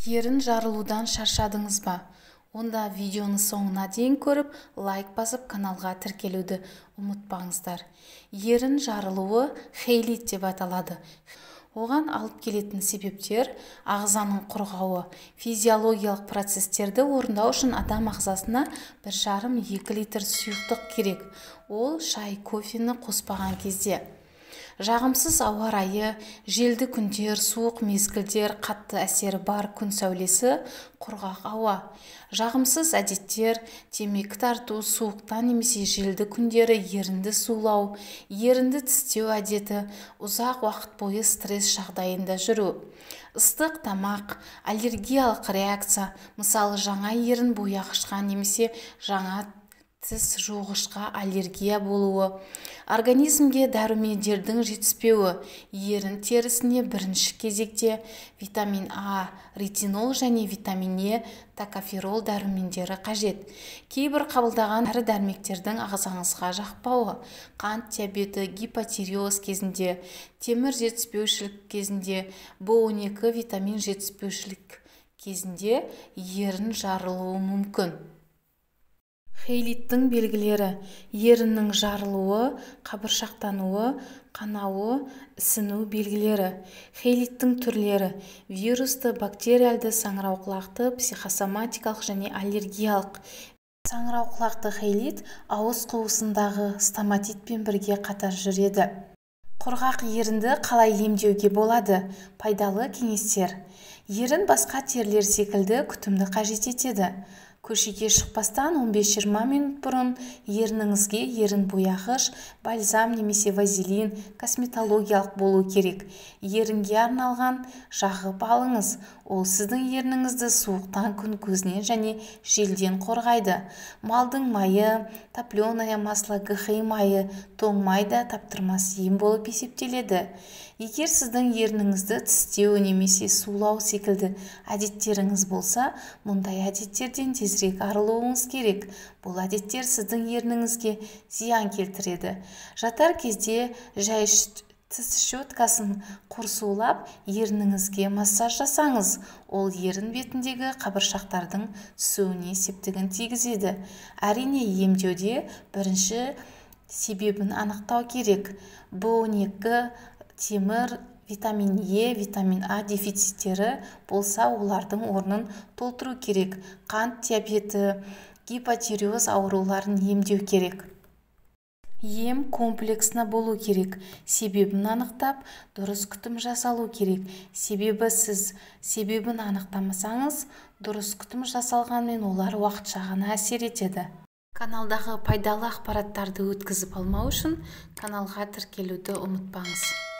Ерін жарылудан шаршадыңыз ба? Онда видеоны соңына дейін көріп, лайк басып, каналға тіркелуді ұмытпаңыздар. Ерін жарылуы хейлит деп аталады. Оған алып келетін себептер: ағзаның құрғауы, физиологиялық процестерді орындау үшін адам ағзасына 1,5-2 литр сұйықтық керек. Ол шай, кофені қоспаған кезде. Жағымсыз ауа райы, желді күндер, суық мезгілдер, қатты әсері бар күн сәулесі, құрғақ ауа. Жағымсыз әдеттер, темекі тарту, суықта немесе желді күндері ерінді сулау, ерінді тістеу әдеті, ұзақ уақыт бойы стресс жағдайында жүру. Ыстық тамақ, аллергиялық реакция, мысалы, жаңа ерін бояғышқа немесе жаңа тіс жуғышқа аллергия болуы, организмге дәрумендердің жетіспеуі. Ерін терісіне бірінші кезекте витамин А, ретинол және витамин Е, токоферол дәрумендері қажет. Кейбір қабылдаған дәрі-дәрмектердің ағзаңызға жақпауы, қант диабеті, гипотиреоз кезінде, темір жетіспеушілік кезінде, B12 витамин жетіспеушілік кезінде ерін жарылуы мүмкін. Хейлиттің белгілері: еріннің жарылуы, қабыршақтануы, қанауы, ісіну белгілері. Хейлиттің түрлері: вирусты, бактериалды, саңырауқұлақты, психосоматикалық және аллергиялық. Саңырауқұлақты хейлит ауыз қуысындағы стоматитпен бірге қатар жүреді. Құрғақ ерінді қалай емдеуге болады? Пайдалы кеңестер. Ерін басқа терілер секілді күтімді қажет етеді. Көшеге шықпастан 15-20 минут бұрын ерініңізге ерін бояғыш, бальзам немесе вазелин, косметологиялық болу керек, ерінге арналған, жағып алыңыз. Ол сіздің ерініңізді суықтан, күн көзінен және желден қорғайды. Малдың майы, топленое масло, ГХИ майы, тоң май да таптырмас ем болып есептеледі. Егер сіздің ерініңізді тістеу немесе сулау секілді әдеттеріңіз болса, мұндай әдеттерден тезірек арылуыңыз керек. Бұл әдеттер сіздің ерініңізге зиян келтіреді. Жатар кезде жай тіс щеткасын құрсулап, ерініңізге массаж жасаңыз. Ол ерін бетіндегі қабыршақтардың түсуіне септігін тигізеді. Әрине, емдеуде бірінші себебін анықтау керек. B12, темір, витамин Е, витамин А дефициттері болса, олардың орнын толтыру керек. Қант диабеті, гипотиреоз ауруларын емдеу керек. Ем комплексті болу керек. Себебін анықтап, дұрыс күтім жасалу керек. Себебі сіз себебін анықтамасаңыз, дұрыс күтім жасалғанмен, олар уақытша ғана әсер етеді. Каналдағы пайдалы ақпараттарды өткізіп алмау үшін каналға тіркелуді ұмытпаңыз.